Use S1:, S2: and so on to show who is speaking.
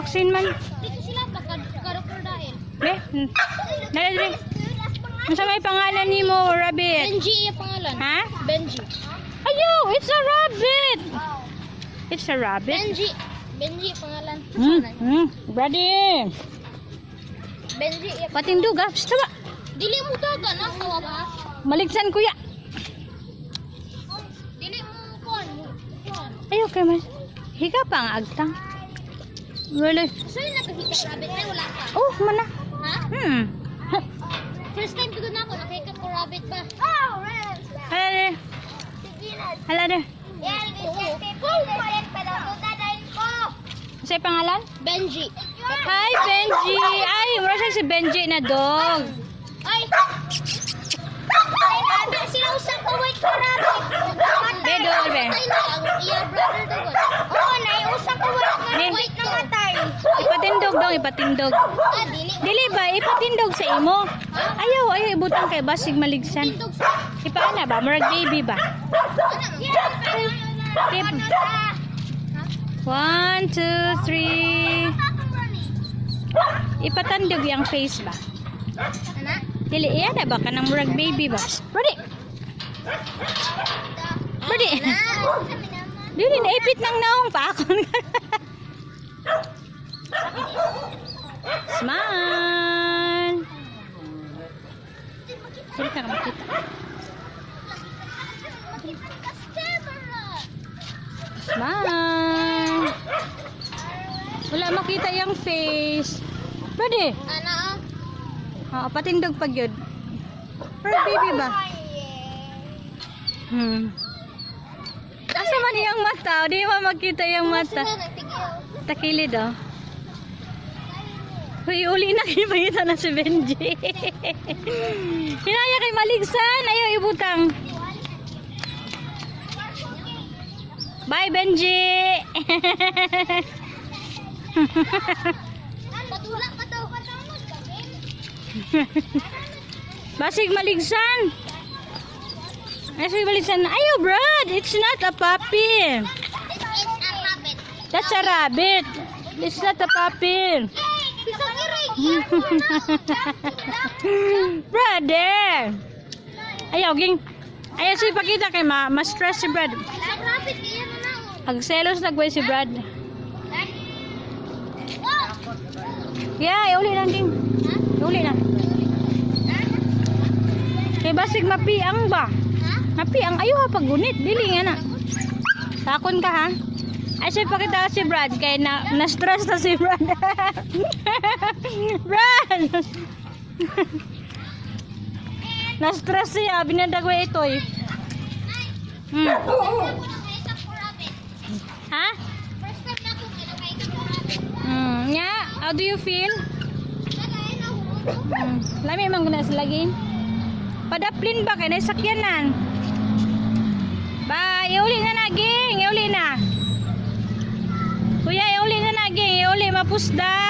S1: Vaccine man.
S2: Dito sila pagka crocodile.
S1: Be, dali dali. Unsa may pangalan nimo, rabbit?
S2: Benji iya pangalan.
S1: Ha?
S2: Benji.
S1: Ayaw, it's a rabbit. It's a rabbit.
S2: Benji. Benji pangalan.
S1: Ready.
S2: Benji iya.
S1: Patindog ah. Psst, tama.
S2: Dili mo taga na sawa ba?
S1: Maligsan, kuya.
S2: Dili mo kon. Kon.
S1: Ayaw kay mas. Higa pa ang agtang. Wala.
S2: So yung nakakita rabbit ay wala ka.
S1: Oh, mana.
S2: Ha? First time ko na ako nakita ko rabbit ba? Oh,
S1: Hala de. Hala de. Sa pangalan?
S2: Benji.
S1: Hi, Benji. Ay, mura siya si Benji na dog.
S2: Ay! Ay, rabbit sila usang ka white ka rabbit.
S1: Be, dol, be.
S2: Patay na ang iya brother dogon. Oo, na usang ka white nga
S1: Ni.
S2: white na matay.
S1: Ipatindog dong, ipatindog.
S2: Ah, dili.
S1: Dili ba, ipatindog sa imo. Ayaw, ayaw, ibutang kay basig maligsan.
S2: Tindog sa
S1: Ipaana ba? Murag baby ba? Tip. One, two, three. Ipatandog yung face ba?
S2: Ana?
S1: Dili, iya na ba? Kanang murag baby ba? Ready? Ready? Dili, naipit ng naong pa ako. Smile! Sorry ka makita. Smile! Wala makita yung face. Ready?
S2: Ana?
S1: Oo, patindog pag yun. Pero baby ba? Asa man iyang mata? O, di man makita yung mata. Takilid oh. Uy, uli na kipakita na si Benji. Hinaya kay maligsan. Ayaw ibutang. Bye, Benji!
S2: Patulak pa to.
S1: Basig maligsan. Basig maligsan. Ayaw, Brad. It's not a puppy.
S2: This is a rabbit.
S1: That's a rabbit. It's not a puppy.
S2: Bisag iray.
S1: Brother! Ayaw, ging. Ayaw, si pakita kay ma ma-stress si Brad.
S2: Bisag rabbit iya na na.
S1: Pag selos nagway si Brad. Yeah, iuli lang ding. Iuli na. Kay basig mapiang ba? Mapiang ayo ha paggunit dili nga na. Takon ka ha. Ay siya pakita si Brad kay na na-stress na si Brad. Brad. Na-stress siya binadagway ito eh. Ha?
S2: First time na ako nga nakaita ko rabbit.
S1: Yeah, how do you feel?
S2: Kaya na huwag.
S1: Lami man guna sa lagi. Padaplin ba kay nasakyanan? Ba, iuli na naging, iuli na. Kuya, iuli na naging, iuli mapusda.